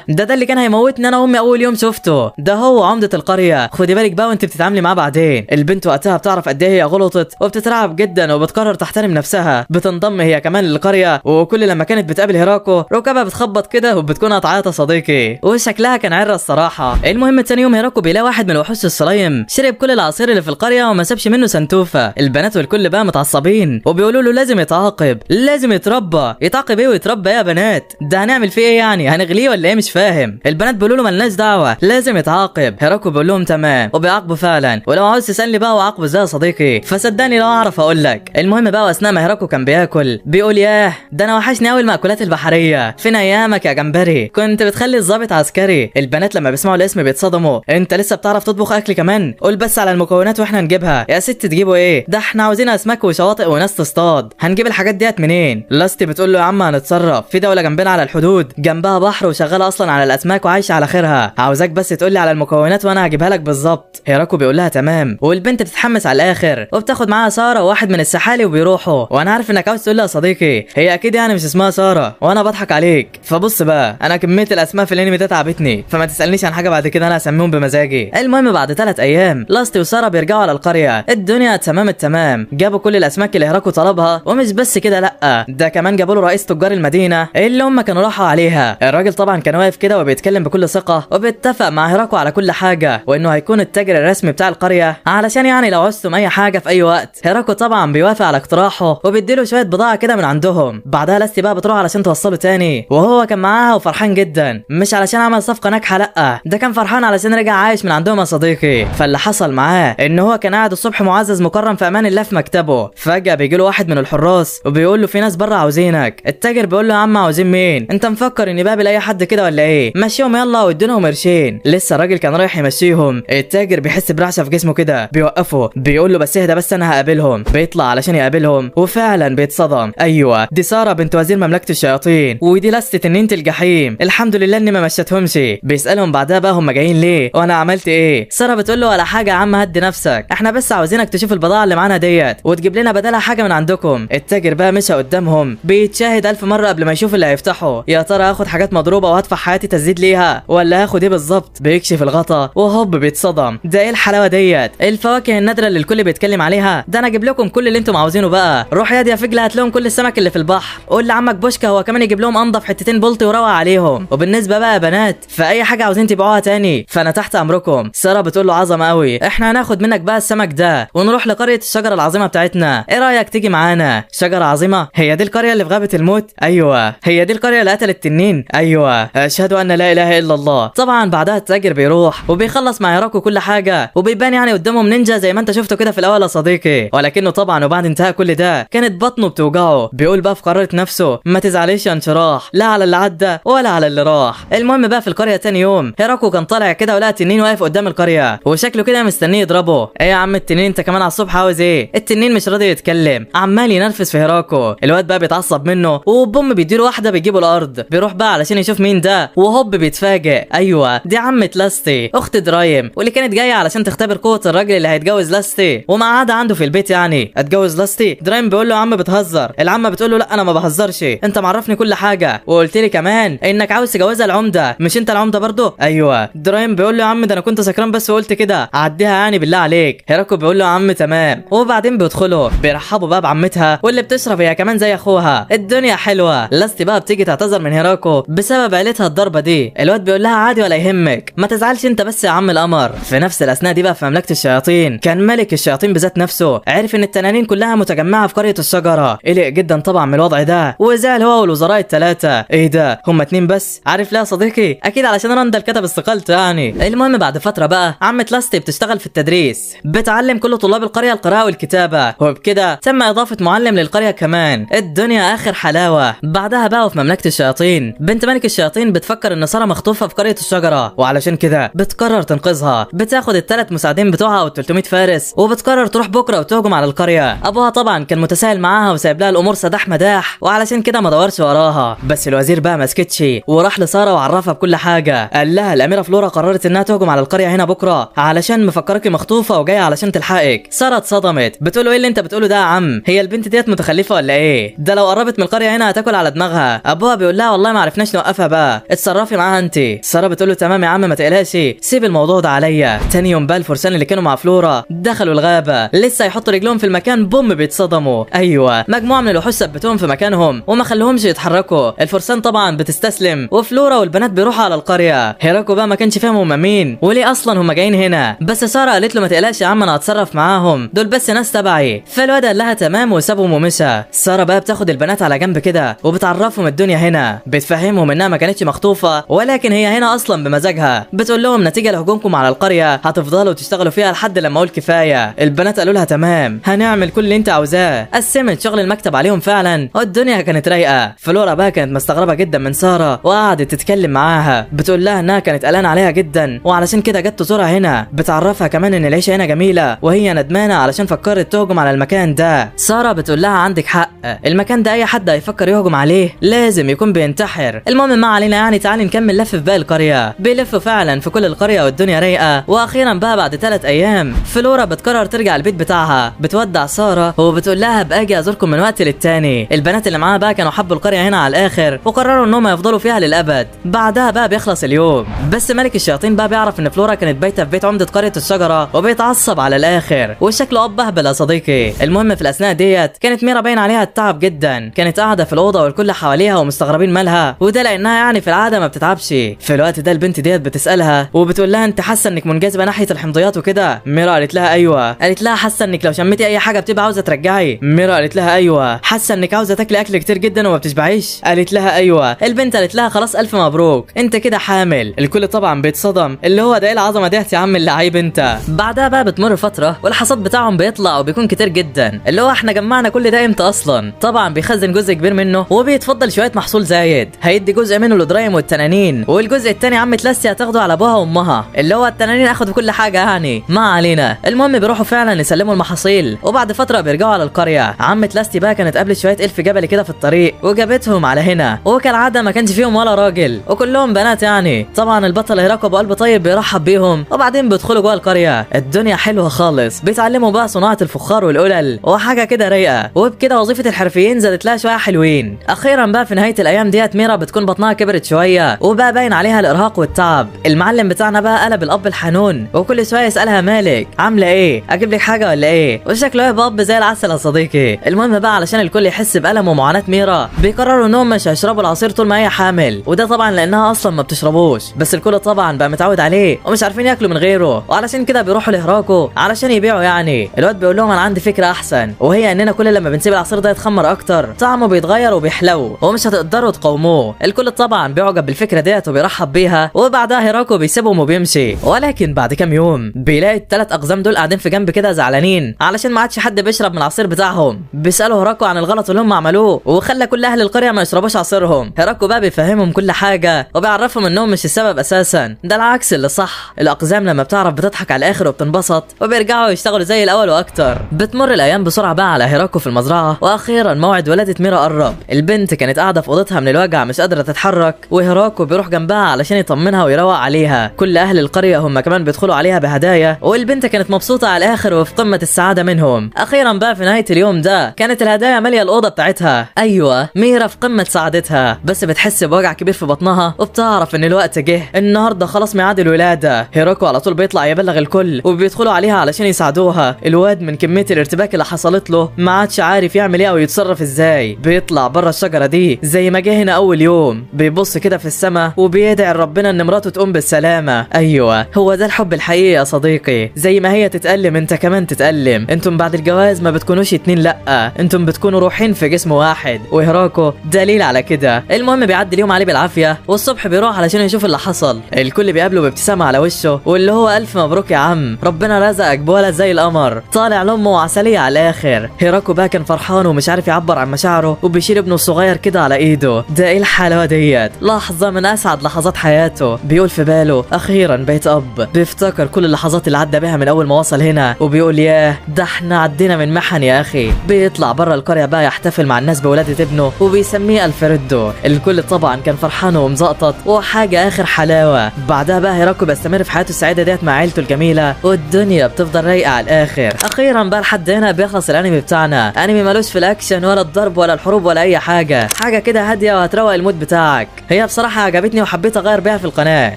ده اللي كان هيموتني انا وامي اول يوم شفته، ده هو عمده القرية، خدي بالك بقى وانت بتتعاملي معاه بعدين. البنت وقتها بتعرف قد ايه هي غلطت وبتترعب جدا وبتقرر تحترم نفسها. بتنضم هي كمان للقريه، وكل لما كانت بتقابل هيراكو ركبها بتخبط كده وبتكون قطعتها صديقي، وشكلها كان عره الصراحة. المهم تاني يوم هيراكو بيلاقي واحد من وحوش السلايم شرب كل العصير اللي في القرية وما سابش منه سنتوفه. البنات والكل بقى متعصبين وبيقولوا له لازم يتعاقب، لازم يتربى. يتعاقب ايه ويتربى يا بنات؟ ده هنعمل فيه ايه يعني؟ هنغليه ولا ايه؟ مش فاهم. البنات بيقولوا له مالناش دعوه، لازم يتعاقب. هيراكو بيقول لهم تمام، وبيعاقبه فعلا. ولو عاوز تسالني بقى وعاقبه ازاي يا صديقي فصدقني لو اعرف اقول لك. المهم بقى واثناء ما هيراكو كان بياكل بيقول ياه ده انا وحشني قوي المأكولات البحرية، فين ايامك يا جمبري كنت بتخلي الضابط عسكري. البنات لما بيسمعوا الاسم بيتصدموا، انت لسه بتعرف تطبخ اكل كمان؟ قول بس على المكونات واحنا نجيبها. يا ست تجيبوا ايه؟ ده احنا عاوزين اسماك وشواطئ وناس تصطاد، هنجيب الحاجات ديت منين؟ لاستي بتقول له يا عم هنتصرف، في دولة جنبنا على الحدود جنبها بحر وشغالة اصلا على الاسماك وعايشة على خيرها، عاوزاك بس تقول لي على المكونات وانا هجيبها لك بالظبط. هيراكو بيقول لها تمام، والبنت بتتحمس على الاخر وبتاخد معاها ساره وواحد من السحالي وبيروحوا. وانا عارف انك عاوز تقول لي يا صديقي هي اكيد يعني مش اسمها ساره وانا بضحك عليك، فبص بقى انا كمية الاسماء في الانمي ده تعبتني، فما تسالنيش عن حاجة بعد كده انا هسميهم بمزاجي. المهم بعد 3 ايام لاستي وسارة بيرجعوا على القرية، الدنيا تمام التمام، جابوا كل الاسماك اللي هيراكو طلبها، ومش بس كده لا ده كمان جابوا له رئيس تجار المدينة اللي هم كانوا راحوا عليها. الراجل طبعا كان واقف كده وبيتكلم بكل ثقة وبيتفق مع هيراكو على كل حاجة، وانه هيكون التاجر الرسمي بتاع القرية علشان يعني لو عوزتم اي حاجة في اي وقت. هيراكو طبعا بيوافق على اقتراحه وبيديله شوية بضاعة كده من عندهم. بعدها لاستي بقى بتروح علشان توصله تاني، وهو كان معاها وفرحان جدا، مش علشان عمل صفقة ناجحة لا ده كان فرحان علشان رجع عايش من عندهم يا صديقي. فاللي حصل معاه ان هو كان قاعد الصبح معزز مكرم في امان الله في مكتبه، فجاة بيجي له واحد من الحراس وبيقول له في ناس بره عاوزينك. التاجر بيقول له يا عم عاوزين مين؟ انت مفكر اني بقابل اي حد كده ولا ايه؟ مشيهم يلا واديلهم قرشين. لسه الراجل كان رايح يمشيهم، التاجر بيحس برعشه في جسمه كده، بيوقفه بيقول له بس اهدى بس انا هقابلهم. بيطلع علشان يقابلهم وفعلا بيتصدم، ايوه دي ساره بنت وزير مملكة الشياطين ودي لاستي تنينة الجحيم، الحمد لله اني ما مشيتهمش. بيسالهم بعدها بقى هم جايين ليه وانا عملت ايه؟ ساره بتقول له ولا حاجة يا عم هدي نفسك، احنا بس عاوزينك تشوف البضاعة اللي معانا ديت وتجيب لنا بدلها حاجة من عندكم. التاجر بقى مشى قدامهم بيتشاهد 1000 مرة قبل ما يشوف اللي هيفتحه، يا ترى هاخد حاجات مضروبة وهدفع حياتي تسديد ليها ولا هاخد ايه بالظبط؟ بيكشف الغطا وهوب بيتصدم، ده ايه الحلاوة ديت؟ الفواكه النادرة اللي الكل بيتكلم عليها، ده انا اجيب لكم كل اللي انتم عاوزينه بقى. روح يا فجله هات لهم كل السمك اللي في البحر، قول لعمك بوشكا هو كمان يجيب لهم انضف حتتين بلطي وروق عليهم. وبالنسبة بقى يا بنات فاي حاجة عاوزين تبيعوها تاني فانا تحت امركم. ساره بتقول له عظمه قوي، احنا هناخد منك بقى السمك ده ونروح لقرية الشجرة العظيمة بتاعتنا، ايه رايك تيجي معانا؟ شجرة عظيمة؟ هي دي القرية اللي في غابه الموت؟ ايوه. هي دي القرية اللي قتلت التنين؟ ايوه. اشهد ان لا اله الا الله. طبعا بعدها التاجر بيروح وبيخلص مع هيراكو كل حاجة، وبيبان يعني قدامهم نينجا زي ما انت شفته كده في الاول يا صديقي. ولكنه طبعا وبعد انتهاء كل ده كانت بطنه بتوجعه، بيقول بقى في قرارة نفسه ما تزعليش يا انشراح، لا على اللي عدى ولا على اللي راح. المهم بقى في القرية تاني يوم هيراكو كان طالع كده ولقى تنين واقف قدام القرية وشكله كده مستنيه يضربه. ايه يا عم التنين انت كمان على الصبح عاوز ايه؟ التنين مش راضي يتكلم، عمال ينرفز في هيراكو. الواد بقى بيتعصب منه وبوم بيديله واحدة بيجيبه الارض. بيروح بقى علشان يشوف مين ده وهوب بيتفاجئ، ايوه دي عمه لاستي اخت درايم واللي كانت جاية علشان تختبر قوة الراجل اللي هيتجوز لاستي ومقعده عنده في البيت. يعني اتجوز لاستي؟ درايم بيقول له يا عم بتهزر. العمه بتقول له لا انا ما بهزرش، انت معرفني كل حاجة وقلت لي كمان انك عاوز تجوزها العمدة، مش انت العمدة برضه؟ ايوه. درايم بيقول له يا عم ده انا كنت سكران بس وقلت كده، عديها يعني بالله عليك. هيراكو بيقول له يا عم تمام. وبعدين بيدخلوا بيرحبوا بقى بعمتها واللي بتشرب هي كمان زي اخوها، الدنيا حلوة. لاستي بقى بتيجي تعتذر من هيراكو بسبب عيلتها الضربة دي. الواد بيقول لها عادي ولا يهمك، ما تزعلش انت بس يا عم القمر. في نفس الاثناء دي بقى في مملكة الشياطين كان ملك الشياطين بذات نفسه عرف ان التنانين كلها متجمعه في قرية الشجرة، قلق جدا طبعا من الوضع ده وزعل هو والوزراء الثلاثة. ايه ده هم 2 بس؟ عارف ليه يا صديقي؟ اكيد علشان راندال كتب استقالته يعني. المهم بعد فترة بقى عمه لاستي بتشتغل في التدريس، بتعلم كل طلاب القرية القراءة والكتابة، وبكده تم اضافه معلم للقريه كمان. الدنيا اخر حلاوة. بعدها بقى في مملكة الشياطين بنت ملك الشياطين بتفكر ان ساره مخطوفه في قرية الشجرة، وعلشان كده بتقرر تنقذها. بتاخد ال3 مساعدين بتوعها وال300 فارس وبتقرر تروح بكره وتهجم على القرية. ابوها طبعا كان متساهل معاها وسايب لها الامور سداح مداح، وعلشان كده ما دورش وراها. بس الوزير بقى ما سكتش وراح لساره وعرفها بكل حاجة، قال لها الاميرة فلورا قررت انها تهجم على القرية هنا بكره علشان مفكرك مخطوفه وجاية علشان تلحقك. ساره اتصدمت، بتقول له ايه اللي انت بتقوله ده يا عم؟ هي البنت ديت متخلفة ولا ايه؟ ده لو قربت من القرية هنا هتاكل على دماغها. ابوها بيقول لها والله ما عرفناش نوقفها بقى، اتصرفي معاها انت. ساره بتقول له تمام يا عم ما تقلقش، سيب الموضوع ده عليا. تاني يوم بقى الفرسان اللي كانوا مع فلورا دخلوا الغابة، لسه يحطوا رجلهم في المكان بوم بيتصدموا. ايوه مجموعة من الوحوش ثبتوهم في مكانهم وما خلوهمش يتحركوا. الفرسان طبعا بتستسلم وفلورا والبنات بيروحوا على القرية. هيراكو بقى ما كانش فاهم هم مين وليه اصلا هم جايين هنا، بس ساره قالت له ما تقلقش يا عم انا هتصرف معاهم، دول بس ناس تبعي. فالواد قال لها تمام وسابهم ومشى. ساره بقى بتاخد البنات على جنب كده وبتعرفهم الدنيا هنا، بتفهمهم انها ما كانتش مخطوفه ولكن هي هنا اصلا بمزاجها. بمزاجها. بتقول لهم نتيجة لهجومكم على القرية هتفضلوا تشتغلوا فيها لحد لما اقول كفاية. البنات قالوا لها تمام هنعمل كل اللي انت عاوزاه. قسمت شغل المكتب عليهم فعلا والدنيا كانت رايقة. فلورا بقى كانت مستغربه جدا من ساره وقعدت تتكلم معاها، بتقول لها انها كانت قلقانة عليها جدا وعلشان كده جت تزورها هنا. بتعرفها كمان ان العيشة هنا جميلة وهي ندمانه علشان فكرت تهجم على المكان ده. ساره بتقول لها عندك حق، المكان ده اي حد هيفكر يهجم عليه لازم يكون بينتحر. المهم ما علينا يعني، تعالي نكمل لف في باقي القرية. بيلفوا فعلا في كل القرية والدنيا رايقة. واخيرا بقى بعد 3 ايام فلورا بتقرر ترجع البيت بتاعها. بتودع ساره وبتقول لها باجي ازوركم من وقت للتاني. البنات اللي معاها بقى كانوا حبوا القرية هنا على الاخر وقرروا انهم يفضلوا فيها للابد. بعدها بقى بيخلص اليوم، بس ملك الشياطين بقى بيعرف ان فلورا كانت بايته في بيت عمده قرية الشجرة وبيتعصب على الاخر وشكله اب اهبل يا صديقي. المهم في الاثناء ديت كانت ميرا باين عليها التعب جدا، كانت قاعدة في الاوضة والكل حواليها ومستغربين مالها، وده لانها يعني في العادة ما بتتعبش. في الوقت ده البنت ديت بتسالها وبتقول لها انت حاسه انك منجذبه ناحية الحمضيات وكده؟ ميرا قالت لها ايوه. قالت لها حاسه انك لو شميتي اي حاجة بتبقى عاوزه ترجعي؟ ميرا قالت لها ايوه. حاسه انك عاوزه تاكلي اكل كتير جدا وما بتشبعيش؟ قالت لها ايوه. البنت قالت لها خلاص الف مبروك انت كده حامل. الكل طبعا بيتصدم، اللي هو ده ايه العظمة ديت يا عم اللعيب انت. بعدها بقى بتمر فترة والحصاد بتاعهم بيطلع وبيكون كتير جدا، اللي هو احنا جمعنا كل ده امتى اصلا؟ طبعا بيخزن جزء كبير منه وبيتفضل شوية محصول زايد، هيدي جزء منه لدرايم والتنانين، والجزء الثاني عمة لاستي هتاخده على ابوها وامها، اللي هو التنانين اخدوا كل حاجة يعني. ما علينا، المهم بيروحوا فعلا يسلموا المحاصيل وبعد فترة بيرجعوا على القرية. عمة لاستي بقى كانت قابلت شوية الف جبلي كده في الطريق وجابتهم على هنا، وكالعادة ما كانش فيهم ولا راجل وكلهم بنات يعني. طبعا البطل هيراكو بقلب طيب بيرحب بيهم وبعدين بيدخلوا جوه القرية. الدنيا حلوة خالص، بيتعلموا بقى صناعة الفخار والقلل وحاجه كده رايقة، وبكده وظيفة الحرفيين زادت لها شوية حلوين. اخيرا بقى في نهاية الايام ديت ميرا بتكون بطنها كبرت شوية وبقى باين عليها الارهاق والتعب. المعلم بتاعنا بقى قلب الاب الحنون وكل شوية يسالها مالك عامله ايه اجيب لك حاجة ولا ايه، وشكله هيبقى اب زي العسل يا صديقي. المهم بقى علشان الكل يحس بالم ومعاناة ميرا بيقرروا انهم مش هيشربوا العصير طول ما هي حامل، وده طبعا لانها اصلا ما بتشربوش، بس الكل طبعا بقى متعود عليه ومش عارفين ياكلوا من غيره، وعلشان كده بيروحوا لهراكو علشان يبيعوا يعني. الواد بيقول لهم انا عندي فكرة احسن، وهي اننا كل لما بنسيب العصير ده يتخمر اكتر طعمه بيتغير وبيحلو ومش هتقدروا تقاوموه. الكل طبعا بيعجب بالفكرة ديت وبيرحب بيها، وبعدها هيراكو بيسيبهم وبيمشي. ولكن بعد كام يوم بيلاقي الثلاث اقزام دول قاعدين في جنب كده زعلانين علشان ما عادش حد بيشرب من العصير بتاعهم. بيسالوا هيراكو عن الغلط اللي هم عملوه وخلى كل اهل القرية ما يشربوش عصيرهم. هيراكو بقى بيفهمهم كل حاجة وبيعرفهم انهم مش السبب اساسا، ده العكس اللي صح. الاقزام لما بتعرف بتضحك على الاخر وبتنبسط وبيرجعوا يشتغلوا زي الاول واكتر. بتمر الايام بسرعة بقى على هيراكو في المزرعة، واخيرا موعد ولاده ميرا قرب. البنت كانت قاعدة في اوضتها من الوجع مش قادرة تتحرك، وهيراكو بيروح جنبها علشان يطمنها ويروق عليها. كل اهل القرية هم كمان بيدخلوا عليها بهدايا، والبنت كانت مبسوطة على الاخر وفي قمة السعادة منهم. اخيرا بقى في نهاية اليوم ده كانت الهدايا ماليه الاوضة بتاعتها. ايوه ميرا في قمة سعادتها، بس بتحس بوجع كبير في بطنها وبتعرف ان الوقت جه، النهارده خلاص ميعاد الولادة. هيراكو على طول بيطلع يبلغ الكل وبيدخلوا عليها علشان يساعدوها. الواد من كمية الارتباك اللي حصلت له ما عادش عارف يعمل ايه او يتصرف ازاي. بيطلع بره الشجرة دي زي ما جه هنا اول يوم، بيبص كده في السماء وبيدعي ربنا ان مراته تقوم بالسلامة. ايوه هو ده الحب الحقيقي يا صديقي، زي ما هي تتألم انت كمان تتألم. انتم بعد الجواز ما بتكونوش اتنين، لا انتم بتكونوا روحين في جسم واحد، وهيراكو دليل على كده. المهم بيعدي اليوم عليه بالعافية، والصبح بيروح علشان يشوف اللي حصل. الكل بيقابله بابتسامة على وشه واللي هو الف مبروك يا عم، ربنا رزقك بولد زي القمر، طالع لامه وعسليه على الاخر. هيراكو بقى كان فرحان ومش عارف يعبر عن مشاعره، وبيشيل ابنه الصغير كده على ايده. ده ايه الحلاوة ديت، لحظة من اسعد لحظات حياته. بيقول في باله اخيرا بقيت اب. بيفتكر كل اللحظات اللي عدى بيها من اول ما وصل هنا، وبيقول ياه ده احنا عدينا من محن يا اخي. بيطلع بره القرية بقى يحتفل مع الناس بولاده ابنه وبيسميه الفريدو. الكل طبعا كان فرحان ومزقطط وحاجه اخر حلاوة. بعدها بقى هيراكو بيستمر في حياته السعيدة ديت مع عيلته الجميلة، والدنيا بتفضل رايقة على الاخر. اخيرا بقى لحد هنا بيخلص الانمي بتاعنا. انمي مالوش في الاكشن ولا الضرب ولا الحروب ولا اي حاجة، حاجة كده هادية وهتروق ال mood بتاعك. هي بصراحة عجبتني وحبيت اغير بيها في القناة،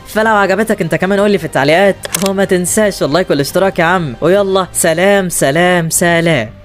فلو عجبتك انت كمان قول لي في التعليقات، وما تنساش ال like والاشتراك يا عم. ويلا سلام سلام سلام.